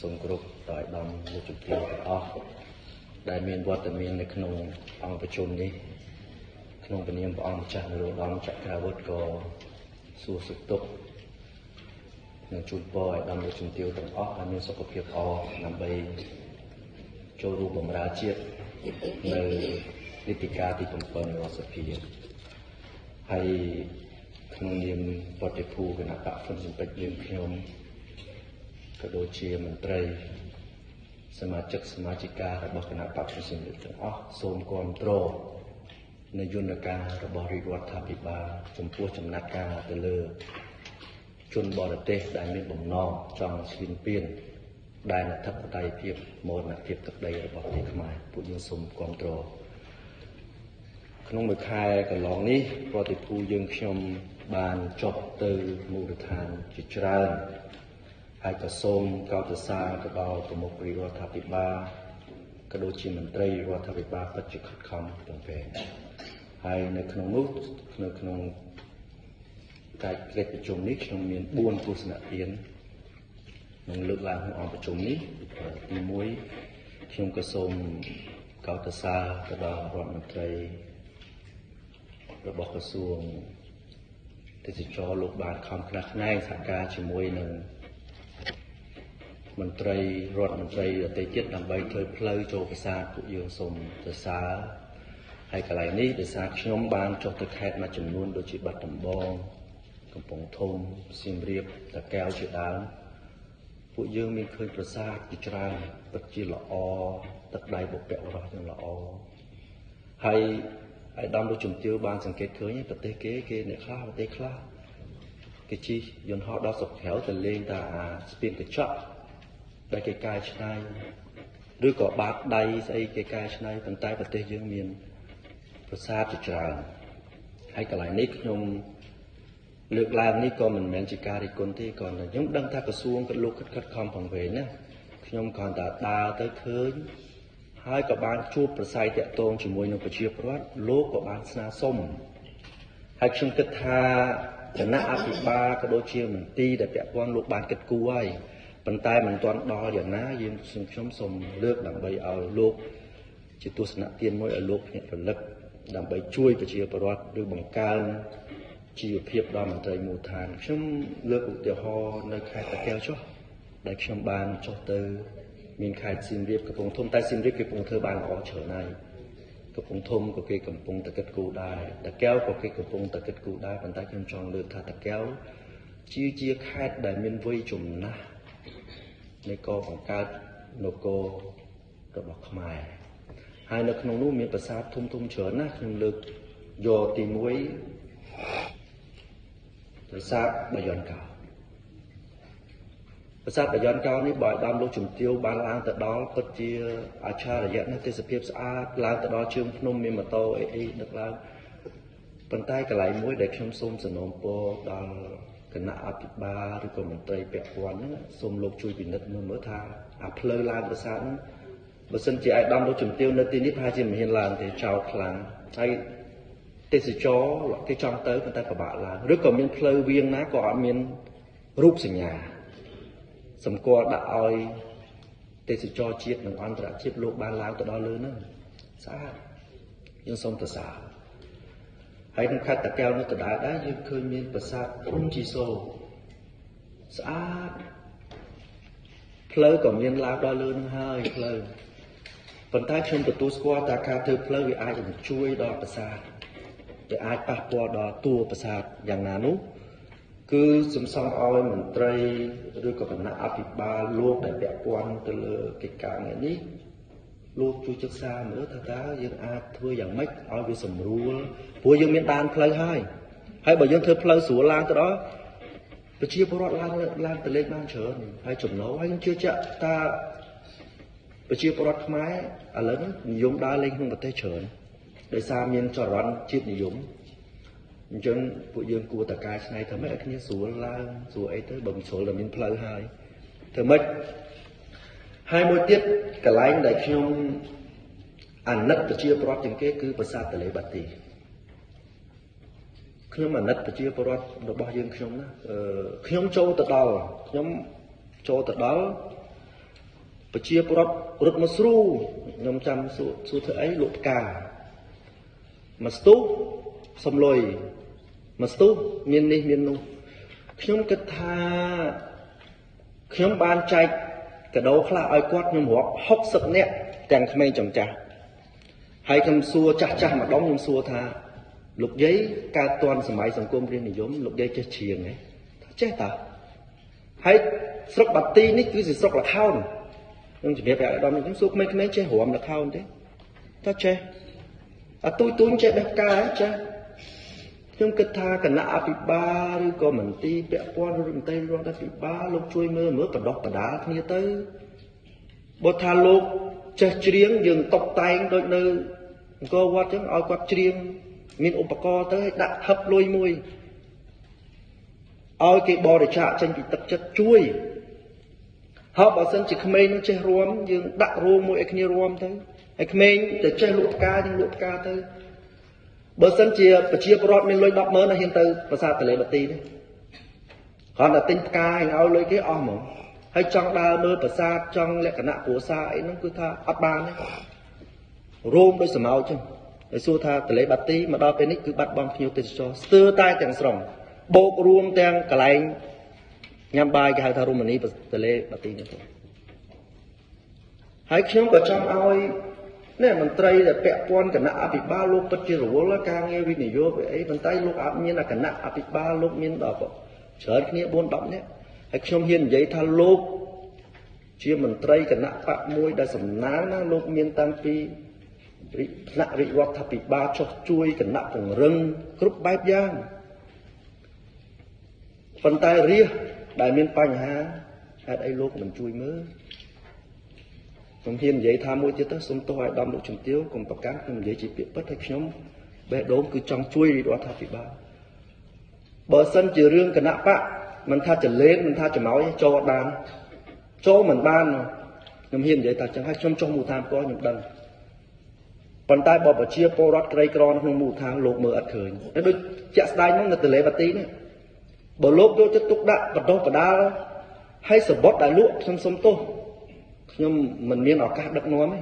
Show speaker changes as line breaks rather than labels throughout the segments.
សូមគោរពដល់ឧត្តមលោកជំទាវទាំងអស់ដែលមានវត្តមាននៅក្នុងអង្គប្រជុំនេះក្នុងព្រះនាមព្រះអង្គម្ចាស់នរោត្តមចក្រាវុធក៏សួរសុខទុក្ខនិងជូនពរឲ្យដល់លោកជំទាវទាំងអស់ឲ្យមានសុខភាពល្អដើម្បីចូលរួមបម្រើជាតិនៅនីតិកាលទី7នៃរដ្ឋសភាហើយក្នុងនាមប្រតិភូគណៈបក្សហ្វុនស៊ិនពេជ្រយើងខ្ញុំក៏ដូចជាមន្ត្រីសមាជិកសមាជិការបស់គណៈបក្សហ្វុនស៊ិនពេជ្រទាំងអស់សូមគាំទ្រនៅយន្តការរបស់រាជរដ្ឋាភិបាលចំពោះចំណាត់ការទៅលើជនបរទេសដែលមានបំណងចង់ឈ្លានពានដែនអធិបតេយ្យភាពមរណភាពទឹកដីរបស់ប្រទេសខ្មែរពួកយើងសូមគាំទ្រក្នុងមួយខែកន្លងនេះប្រតិភូយើងខ្ញុំបានចុះទៅមូលដ្ឋានជាច្រើនហើយក៏សូមកោតសរសើរទៅដល់ប្រមុខរាជរដ្ឋាភិបាលក៏ដូចជាមន្ត្រីរដ្ឋាភិបាលពិតជាខិតខំទាំងពេលហើយនៅក្នុងនោះនៅក្នុងកិច្ចប្រជុំនេះខ្ញុំមាន4ទស្សនទាននឹងលើកឡើងក្នុងអង្គប្រជុំនេះទី1ខ្ញុំក៏សូមកោតសរសើរទៅដល់រដ្ឋមន្ត្រីរបស់ក្រសួងទេសចរលោកបានខំខ្នះខ្នែងសហការជាមួយនឹងមន្ត្រីរដ្ឋមន្ត្រីដទៃទៀតដើម្បីធ្វើផ្លូវចូលប្រាសាទពួកយើងសូមសរសើរហើយកន្លែងនេះដោយសារខ្ញុំបានចុះទៅខេត្តមួយចំនួនដូចជាបាត់ដំបងកំពង់ធំសៀមរាបតាកែវជាដើមពួកយើងមានឃើញប្រាសាទជាច្រើនពិតជាល្អទឹកដៃបុព្វបុរសយ៉ាងល្អហើយឯកឧត្តមលោកជំទាវបានសង្កេតឃើញប្រទេសគេគេអ្នកខ្លះប្រទេសខ្លះគេជិះយន្តហោះដល់ស្រុកក្រៅទៅលេងតែអាស្ពានកញ្ចក់ដែលគេកែច្នៃឬក៏បាតដៃស្អីគេកែច្នៃប៉ុន្តែប្រទេសយើងមានប្រាសាទជាច្រើនហើយកន្លែងនេះខ្ញុំលើកឡើងនេះក៏មិនមែនជាការរិះគន់ទេគ្រាន់តែខ្ញុំដឹងថាក្រសួងក៏លោកខិតខំផងវិញណាខ្ញុំគ្រាន់តែដើរទៅឃើញហើយក៏បានជួបប្រស័យតាក់ទងជាមួយនឹងប្រជាពលរដ្ឋលោកក៏បានស្នើសុំហើយខ្ញុំគិតថាគណៈអភិបាលក៏ដូចជាមន្ទីរដែលពាក់ព័ន្ធលោកបានគិតគូរហើយប៉ុន្តែមិនទាន់ដល់យ៉ាងណាយើងខ្ញុំសូមលើកដើម្បីឲ្យលោកជាទស្សនទានមួយឲ្យលោកភ្ញាក់រលឹកដើម្បីជួយប្រជាពលរដ្ឋឬបង្កើនជីវភាពដល់មន្ត្រីមូលដ្ឋានខ្ញុំលើកឧទាហរណ៍នៅខេត្តតាកែវចុះដែលខ្ញុំបានចុះទៅមានខេត្តសៀមរាបកំពង់ធំតែសៀមរាបគេកំពុងធ្វើបានល្អច្រើនហើយកំពង់ធំក៏គេកំពុងតែគិតគូរដែរតាកែវក៏គេកំពុងតែគិតគូរដែរប៉ុន្តែខ្ញុំចង់លើកថាតាកែវជាខេត្តដែលមានវ័យចំណាស់នៃកបង្កើតនគររបស់ខ្មែរហើយនៅក្នុងនោះមានប្រាសាទធំធំច្រើនណាស់ខ្ញុំលើកយកទី1ប្រាសាទបាយ័នកោប្រាសាទបាយ័នកោនេះបើឲ្យដើមលោកជំទាវបានឡើងទៅដល់ពិតជាអច្ឆរិយៈណាស់ទេសភាពស្អាតឡើងទៅដល់ជើងភ្នំមានម៉ូតូអីអីដឹកឡើងប៉ុន្តែកន្លែងមួយដែលខ្ញុំសូមសំណូមពរដល់គណៈអភិបាលឬក៏មន្ត្រីពាក់ព័ន្ធហ្នឹងសូមលោកជួយពិនិត្យមើលថាអាផ្លូវឡើងប្រាសាទហ្នឹងបើសិនជាឲ្យដើមលោកជំទាវនៅទីនេះប្រហែលជាមិនហ៊ានឡើងទេចោលខ្លាំងហើយទេសចរគេចង់ទៅប៉ុន្តែពិបាកឡើងឬក៏មានផ្លូវវាងណាក៏អត់មានរូបសញ្ញាសម្គាល់ដាក់ឲ្យទេសចរជាតិនិងអន្តរជាតិលោកបានឡើងទៅដល់លើហ្នឹងស្អាតយើងសូមសរសើរហើយក្នុងខេត្តតាកែវនោះដដែលដែរយើងឃើញមានប្រាសាទភ្នំជីសូស្អាតផ្លូវក៏មានឡើងដល់លើហ្នឹងហើយផ្លូវប៉ុន្តែខ្ញុំទទួលស្គាល់ថាការធ្វើផ្លូវវាអាចនឹងជួយដល់ប្រាសាទវាអាចប៉ះពាល់ដល់តួប្រាសាទយ៉ាងណានោះគឺសំសងឲ្យមន្ត្រីឬក៏គណៈអភិបាលលោកដែលពាក់ព័ន្ធទៅលើកិច្ចការងារនេះលោកជួយសិក្សាមើលថាតើយើងអាចធ្វើយ៉ាងម៉េចឲ្យវាសម្រួលព្រោះយើងមានដានផ្លូវហើយហើយបើយើងធ្វើផ្លូវស្រួលឡើងទៅដល់ប្រជាពលរដ្ឋឡើងទៅលេខបានច្រើនហើយចំណូលហើយខ្ញុំជឿជាក់ថាប្រជាពលរដ្ឋខ្មែរឥឡូវនេះនិយមដើរលេងក្នុងប្រទេសច្រើនដោយសារមានចរន្តជាតិនិយមអញ្ចឹងពួកយើងគួរតែកែច្នៃធ្វើម៉េចឲ្យគ្នាស្រួលឡើងស្រួលអីទៅបើមិនស្រួលតែមានផ្លូវហើយធ្វើម៉េចហើយមួយទៀតកន្លែងដែលខ្ញុំអាណិតប្រជាពលរដ្ឋជាងគេគឺប្រាសាទទន្លេបាទីខ្ញុំអាណិតប្រជាពលរដ្ឋរបស់យើងខ្ញុំណាខ្ញុំចូលទៅដល់ ប្រជាពលរដ្ឋរត់មកស្រួលខ្ញុំចាំសួរធ្វើអីលក់ផ្កាមកស្ទុះសំលុយមកស្ទុះមាននេះមាននោះខ្ញុំគិតថាខ្ញុំបានចែកកាដូខ្លះឲ្យគាត់ខ្ញុំរាប់60នាក់ទាំងក្មេងចំចាស់ហើយខ្ញុំសួរចាស់ចាស់ម្ដងខ្ញុំសួរថាលោកយាយកើតទាន់សម័យសង្គមរាស្ត្រនិយមលោកយាយចេះច្រៀងទេថាចេះតាហើយស្រុកបាទីនេះគឺជាស្រុកល្ខោនខ្ញុំជម្រាបឲ្យអាដាមខ្ញុំសួរក្មេងៗចេះរាំល្ខោនទេថាចេះអាទូចចេះបេះផ្កាចេះខ្ញុំគិតថាគណៈអភិបាលឬក៏មន្ទីរពាក់ព័ន្ធឬមន្ត្រីរដ្ឋាភិបាលលោកជួយមើលបដោះបដាលគ្នាទៅបើថាលោកចេះច្រៀងយើងតុបតែងដូចនៅអង្គរវត្តចឹងឲ្យគាត់ច្រៀងមានឧបករណ៍ទៅឲ្យដាក់ហឹបលុយមួយឲ្យគេបរិច្ចាគចេញពីទឹកចិត្តជួយហើយបើសិនជាក្មេងនឹងចេះរួមយើងដាក់រួមមួយឲ្យគ្នារួមទៅហើយក្មេងទៅចេះលក់ផ្កាយើងលក់ផ្កាទៅបើសិនជាប្រជាពលរដ្ឋមានលុយ100000ហ៊ានទៅប្រាសាទទន្លេបាទីនេះគ្រាន់តែទិញផ្កាឲ្យលុយគេអស់ហ្មងហើយចង់ដើរមើលប្រាសាទចង់លក្ខណៈគ្រួសារអីហ្នឹងគឺថាអត់បានទេរួមដោយសម្ោចចឹងហើយសួរថាទន្លេបាទីមកដល់ពេលនេះគឺបាត់បង់ភ្ញៀវទេសចរស្ទើរតែទាំងស្រុងបូករួមទាំងកន្លែងញ៉ាំបាយគេហៅថារមណីទន្លេបាទីនេះទៅហើយខ្ញុំក៏ចង់ឲ្យនេះមន្ត្រីដែលពាក់ព័ន្ធគណៈអភិបាលលោកពិតជារវល់ការងារវិនិយោគអីប៉ុន្តែលោកអត់មានគណៈអភិបាលលោកមានដល់ច្រើនគ្នា4 10នាក់ហើយខ្ញុំហ៊ាននិយាយថាលោកជាមន្ត្រីគណៈបកមួយដែលសំណាងណាលោកមានតាំងពីថ្នាក់រាជរដ្ឋាភិបាលចុះជួយគណៈពង្រឹងគ្រប់បែបយ៉ាងប៉ុន្តែរាជដែលមានបញ្ហាហេតុអីលោកមិនជួយមើលខ្ញុំហ៊ាននិយាយថាមួយទៀតទៅសូមទោសឲ្យដំលោកជំទាវកុំប្រកាន់ខ្ញុំនិយាយជាពាក្យពិតហើយខ្ញុំបេះដូងគឺចង់ជួយរាជរដ្ឋាភិបាលបើសិនជារឿងគណៈបកមិនថាចលេនមិនថាចម្អោយចូលអត់បានចូលមិនបានខ្ញុំហ៊ាននិយាយថាចឹងហើយខ្ញុំចុះមូលដ្ឋានផ្ទាល់ខ្ញុំដឹងប៉ុន្តែបើប្រជាពលរដ្ឋក្រីក្រក្នុងមូលដ្ឋានលោកមើលអត់ឃើញដូចជាក់ស្ដែងហ្នឹងនៅទន្លេបាទីនេះបើលោកយកចិត្តទុកដាក់បដោះបដាលហើយសម្បត្តិដែលលក់ខ្ញុំសុំទោសខ្ញុំមិនមានឱកាសដឹកនាំទេ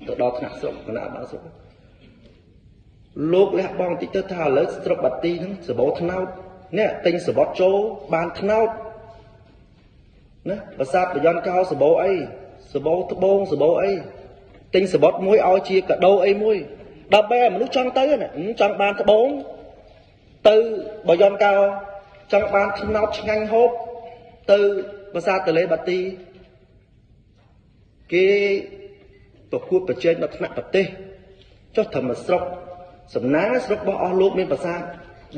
ទៅដល់ថ្នាក់ស្រុកគណៈបាលស្រុកលោកលះបង់តិចទៅថាឥឡូវស្រុកបាទីហ្នឹងសបោថ្នោតនេះទិញសបត់ចូលបានថ្នោតណាប្រាសាទបយន្តកោសបោអីសបោត្បូងសបោអីទិញសបត់មួយឲ្យជាកាដូអីមួយដើម្បីឲ្យមនុស្សចង់ទៅណាចង់បានត្បូងទៅបយន្តកោចង់បានថ្នោតឆ្ងាញ់ហូបទៅប្រាសាទទន្លេបាទីគេប្រកួតប្រជែងដល់ថ្នាក់ប្រទេសចុះត្រឹមស្រុកសំណាងស្រុករបស់អស់លោកមានប្រាសាទ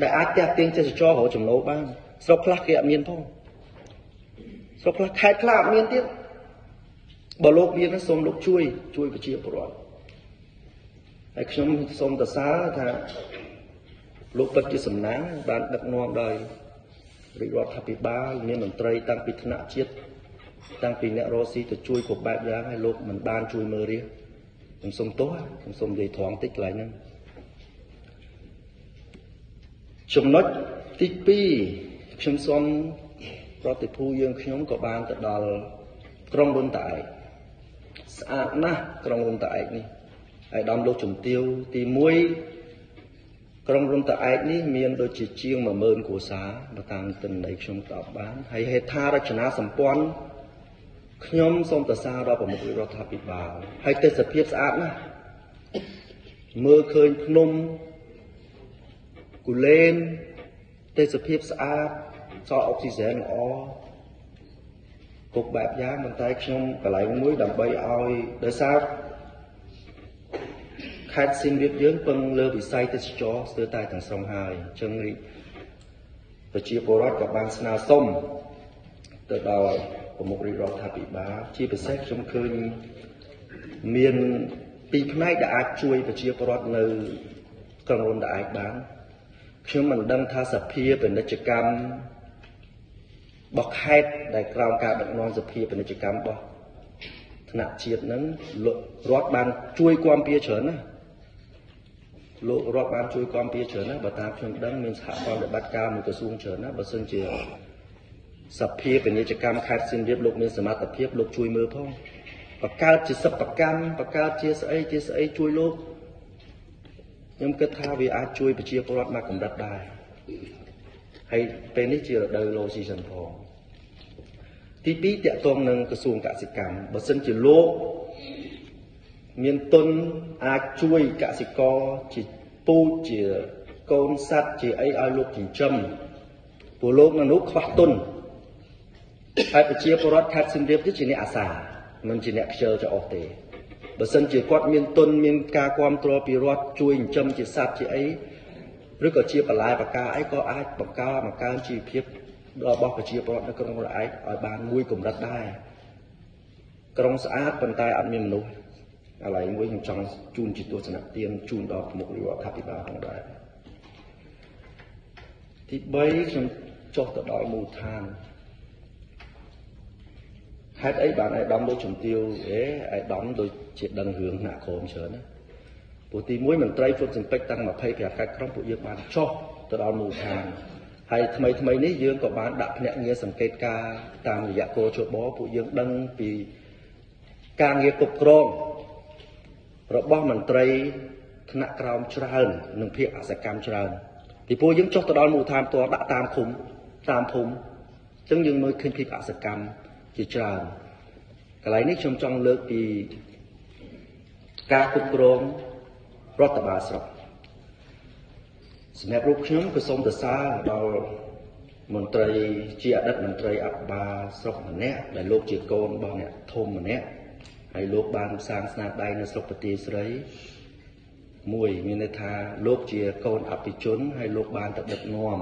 ដែលអាចទាក់ទាញទេសចររកចំណូលបានស្រុកខ្លះគេអត់មានផងស្រុកខ្លះខេត្តខ្លះអត់មានទៀតបើលោកមានសូមលោកជួយប្រជាពលរដ្ឋហើយខ្ញុំសូមសរសើរថាលោកពិតជាសំណាងបានដឹកនាំដោយរាជរដ្ឋាភិបាលមានមន្ត្រីតាំងពីថ្នាក់ជាតិតាំងពីអ្នករកស៊ីទៅជួយគ្រប់បែបយ៉ាងហើយលោកមិនបានជួយមើលរាជខ្ញុំសូមទោសខ្ញុំសូមនិយាយត្រង់តិចកន្លែងហ្នឹងចំណុចទី2ខ្ញុំសូមប្រតិភូយើងខ្ញុំក៏បានទៅដល់ក្រុងរុនតាឯកស្អាតណាស់ក្រុងរុនតាឯកនេះហើយដំលោកជំទាវទី1ក្រុងរុនតាឯកនេះមានដូចជាជាង10000គ្រួសារបើតាមទិន្នន័យខ្ញុំតបបានហើយហេដ្ឋារចនាសម្ព័ន្ធខ្ញុំសូមសរសើរដល់ប្រមុខរដ្ឋាភិបាលហើយទេសភាពស្អាតណាស់មើលឃើញភ្នំគូលែនទេសភាពស្អាតសល់អុកស៊ីហ្សែនល្អគ្រប់បែបយ៉ាងប៉ុន្តែខ្ញុំកន្លែងមួយដើម្បីឲ្យដោយសារខេត្តសៀមរាបយើងពឹងលើវិស័យទេសចរស្ទើរតែទាំងស្រុងហើយអញ្ចឹងប្រជាពលរដ្ឋក៏បានស្នើសុំទៅដល់ប្រមុខរាជរដ្ឋាភិបាលជាពិសេសខ្ញុំឃើញមានពីរផ្នែកដែលអាចជួយប្រជាពលរដ្ឋនៅក្រុងរុនតាឯកបានខ្ញុំមិនដឹងថាសភាពាណិជ្ជកម្មរបស់ខេត្តដែលក្រោមការដឹកនាំសភាពាណិជ្ជកម្មរបស់ថ្នាក់ជាតិហ្នឹងលោករដ្ឋបានជួយគាំពារច្រើនណាស់លោករដ្ឋបានជួយគាំពារច្រើនណាស់បើតាមខ្ញុំដឹងមានសហប្រតិបត្តិការមួយក្រសួងច្រើនណាស់បើសិនជាសភាពាណិជ្ជកម្មខេត្តសៀមរាបលោកមានសមត្ថភាពលោកជួយមើលផង បង្កើតជាសិប្បកម្មបង្កើតជាស្អីជាស្អីជួយលោកខ្ញុំគិតថាវាអាចជួយប្រជាពលរដ្ឋមកកម្រិតដែរហើយពេលនេះជារដូវ low season ផងទី2តកតងនឹងក្រសួងកសិកម្មបើសិនជាលោកមានទុនអាចជួយកសិករជាពូជជាកូនសត្វជាអីឲ្យលោកចិញ្ចឹមព្រោះលោកនៅនោះខ្វះទុនហើយប្រជាពលរដ្ឋខេត្តសៀមរាបជាអ្នកអាសាមិនជាអ្នកខ្ជិលចោលទេបើសិនជាគាត់មានទុនមានការគ្រប់គ្រងពីរដ្ឋជួយចិញ្ចឹមជាសត្វជាអីឬក៏ជាបន្លែបកាអីក៏អាចបង្កើនជីវភាពរបស់ប្រជាពលរដ្ឋនៅក្រុងរឯកឲ្យបានមួយកម្រិតដែរក្រុងស្អាតប៉ុន្តែអត់មានមនុស្សឥឡូវមួយខ្ញុំចង់ជូនជាទស្សនទានជូនដល់ប្រមុខរដ្ឋាភិបាលផងដែរទី3ខ្ញុំចុះទៅដល់មូលដ្ឋានហេតុអីបានឯកឧត្តមដូចជំទាវឯកឧត្តមដូចជាដឹងរឿងថ្នាក់ក្រោមច្រើនណាព្រោះទី1មន្ត្រីហ្វុតសំពេចតាំង25ខេត្តក្រុងពួកយើងបានចុះទៅដល់មូលដ្ឋានហើយថ្មីនេះយើងក៏បានដាក់ភ្នាក់ងារសង្កេតការតាមរយៈគជបពួកយើងដឹងពីការងារគ្រប់គ្រងរបស់មន្ត្រីថ្នាក់ក្រោមច្រើននិងភាពអសកម្មច្រើនពីព្រោះយើងចុះទៅដល់មូលដ្ឋានផ្ទាល់ដាក់តាមឃុំតាមភូមិអញ្ចឹងយើងមើលឃើញភាពអសកម្មជាច្រើនកន្លែងនេះខ្ញុំចង់លើកពីការគ្រប់គ្រងរដ្ឋបាលស្រុកសម្រាប់រូបខ្ញុំក៏សូមសរសើរដល់មន្ត្រីជាអតីតមន្ត្រីអភិបាលស្រុកម្នាក់ដែលលោកជាកូនរបស់អ្នកធំម្នាក់ហើយលោកបានសាងស្នាដៃនៅស្រុកបន្ទាយស្រីមួយមានន័យថាលោកជាកូនអភិជនហើយលោកបានទៅដឹកនាំ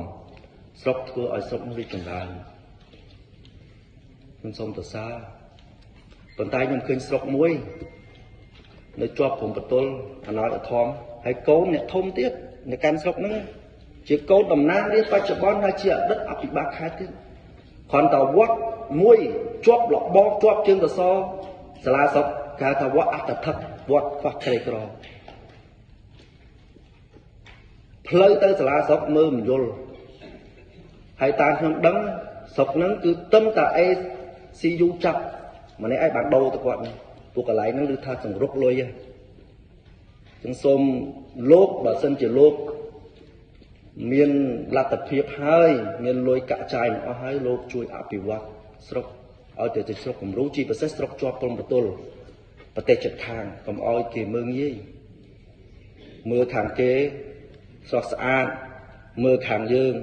ស្រុកធ្វើឲ្យស្រុកនោះរីកចម្រើនខ្ញុំសូមសរសើរប៉ុន្តែខ្ញុំឃើញស្រុកមួយនៅជាប់ព្រំប្រទល់អណោចអធមហើយកូនអ្នកធំទៀតនៅកាន់ស្រុកហ្នឹងជាកូនតំណាងរាស្ត្របច្ចុប្បន្នហើយជាអតីតអភិបាលខេត្តទៀតគ្រាន់តែវត្តមួយជាប់លបងជាប់ជើងសសរសាលាស្រុកគេហៅថាវត្តអត្តថឹកវត្តខ្វះក្រីក្រផ្លូវទៅសាលាស្រុកមើលមិនយល់ហើយតាមខ្ញុំដឹងស្រុកហ្នឹងគឺទឹមតា ACU ចាប់ម្នាក់ឯងបានដូរទៅគាត់ហ្នឹងពួកកន្លែងហ្នឹងគឺថាសង្រុកលុយហ្នឹងចឹងសូមលោកបើសិនជាលោកមានលទ្ធភាពហើយមានលុយកាក់ចាយមិនអស់ហើយលោកជួយអភិវឌ្ឍស្រុកឲ្យទៅជាស្រុកគំរូជាពិសេសស្រុកជាប់ព្រំប្រទល់ប្រទេសជិតខាងកុំឲ្យគេមើលងាយមើលខាងគេស្រស់ស្អាតមើលខាងយើង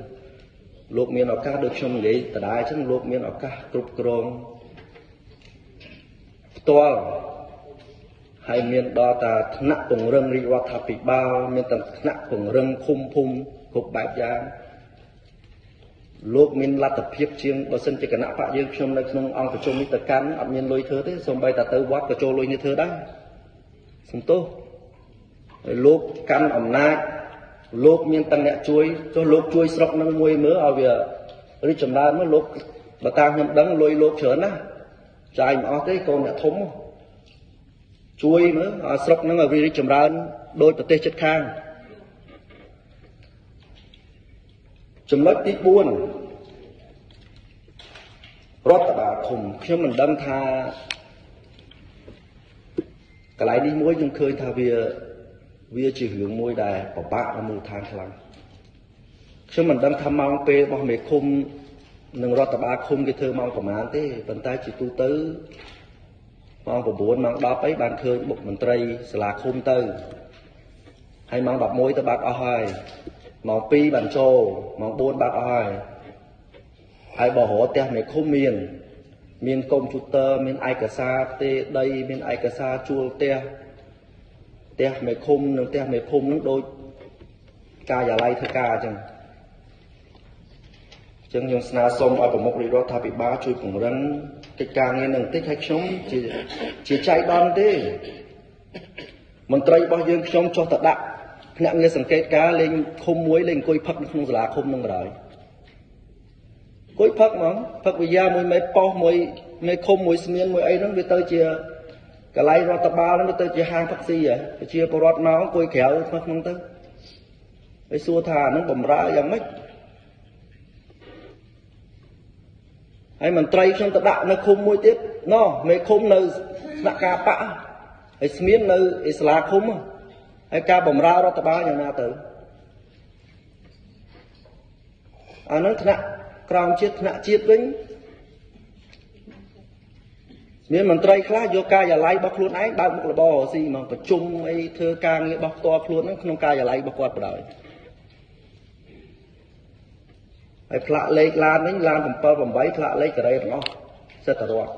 លោកមានឱកាសដូចខ្ញុំនិយាយដដែលចឹងលោកមានឱកាសគ្រប់គ្រងផ្ទាល់ហើយមានដល់តាថ្នាក់ពង្រឹងរាជរដ្ឋាភិបាលមានទាំងថ្នាក់ពង្រឹងឃុំភូមិគ្រប់បែបយ៉ាងលោកមានលទ្ធភាពជាងបើសិនជាគណៈបកយើងខ្ញុំនៅក្នុងអង្គប្រជុំនេះទៅកាន់អត់មានលុយធ្វើទេសូម្បីតែទៅវត្តក៏ចូលលុយនេះធ្វើដែរសំទោសហើយលោកកាន់អំណាចលោកមានទាំងអ្នកជួយចុះលោកជួយស្រុកនឹងមួយមើលឲ្យវារីកចម្រើនមើលលោកបើតាមខ្ញុំដឹងលុយលោកច្រើនណាស់ចាយមិនអស់ទេកូនអ្នកធំជួយមើលឲ្យស្រុកនឹងឲ្យវារីកចម្រើនដោយប្រទេសជិតខាងចំណុចទី4រដ្ឋបាលឃុំខ្ញុំមិនដឹងថាកន្លែងនេះមួយខ្ញុំឃើញថាវាជារឿងមួយដែលពិបាកដល់មូលដ្ឋានខ្លាំងខ្ញុំមិនដឹងថាម៉ោងពេលរបស់មេឃុំនិងរដ្ឋបាលឃុំគេធ្វើម៉ោងប្រហែលទេប៉ុន្តែជាទូទៅម៉ោង9ម៉ោង10អីបានឃើញបុកមន្ត្រីសាលាឃុំទៅហើយម៉ោង11ទៅបាត់អស់ហើយម៉ោង2បានចូលម៉ោង4បាត់អស់ហើយហើយបើរកផ្ទះមេឃុំមានកុំព្យូទ័រមានឯកសារផ្ទេរដីមានឯកសារជួលផ្ទះផ្ទះមេឃុំនិងផ្ទះមេភូមិនឹងដូចការិយាល័យធ្វើការអញ្ចឹងខ្ញុំស្នើសុំឲ្យប្រមុខរាជរដ្ឋាភិបាលជួយពង្រឹងកិច្ចការងារនឹងបន្តិចឲ្យខ្ញុំជាចៃដន្យទេមន្ត្រីរបស់យើងខ្ញុំចុះទៅដាក់ភ្នាក់ងារសង្កេតការលេងឃុំមួយលេងអង្គុយផឹកនៅក្នុងសាលាឃុំនឹងបណ្ដោយអង្គុយផឹកហ្មងផឹកវិយាមួយមេប៉ុស្តិ៍មួយមេឃុំមួយស្មៀនមួយអីហ្នឹងវាទៅជាកន្លែងរដ្ឋបាលហ្នឹងទៅជាហាងផឹកស៊ីហ៎ប្រជាពលរដ្ឋមកអង្គុយក្រៅក្នុងទៅហើយសួរថាហ្នឹងបំរើយ៉ាងម៉េច ហើយមន្ត្រីខ្ញុំទៅដាក់នៅឃុំមួយទៀតណោះមេឃុំនៅស្នាក់ការបកហើយស្មៀននៅអ៊ីស្លាឃុំហើយការបំរើរដ្ឋបាលយ៉ាងណាទៅអានឹងថ្នាក់ក្រោមជាតិថ្នាក់ជាតិវិញមានមន្ត្រីខ្លះយកការិយាល័យរបស់ខ្លួនឯងបើកមុខរបរស៊ីមកប្រជុំអីធ្វើការងាររបស់ផ្ទាល់ខ្លួនហ្នឹងក្នុងការិយាល័យរបស់គាត់បណ្ដោយហើយផ្លាកលេខឡានវិញឡាន7 8ផ្លាកលេខកូរ៉េទាំងអស់សិតតែរត់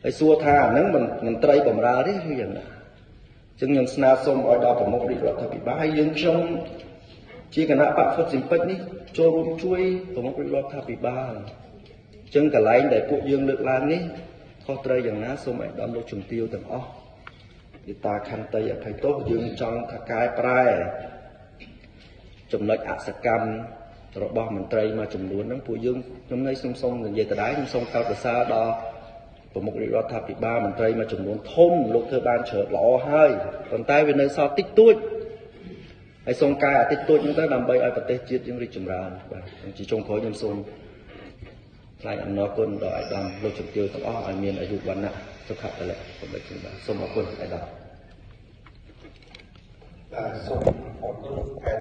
ហើយសួរថាអាហ្នឹងមន្ត្រីបំរើទេឬយ៉ាងណាអញ្ចឹងខ្ញុំស្នើសុំឲ្យដល់ប្រមុខរាជរដ្ឋាភិបាលហើយយើងខ្ញុំជាគណៈបក្សហ្វុតស៊ីមពេចនេះចូលរួមជួយប្រមុខរាជរដ្ឋាភិបាលអញ្ចឹងកន្លែងដែលពួកយើងលើកឡើងនេះខុសត្រូវយ៉ាងណាសូមឲ្យដល់លោកជំទាវទាំងអស់យតាខន្តីអភ័យទោសយើងចង់ថាកែប្រែចំណុចអសកម្មរបស់មន្ត្រីមួយចំនួនហ្នឹងពួកយើងខ្ញុំនៅសូមនិយាយដដែលខ្ញុំសូមកោតសរសើរដល់ប្រមុខរាជរដ្ឋាភិបាលមន្ត្រីមួយចំនួនធំលោកធ្វើបានច្រើនល្អហើយប៉ុន្តែវានៅសល់តិចតួចហើយសូមកែអាតិចតួចហ្នឹងទៅដើម្បីឲ្យប្រទេសជាតិយើងរីកចម្រើនបាទជាចុងក្រោយខ្ញុំសូមថ្លែងអំណរគុណដល់ឯកឧត្តមលោកជំទាវទាំងអស់ឲ្យមានអាយុវណ្ណៈសុខៈពលៈសូមបាទសូមអរគុណឯកឧត្តម
បាទសូមអរគុណ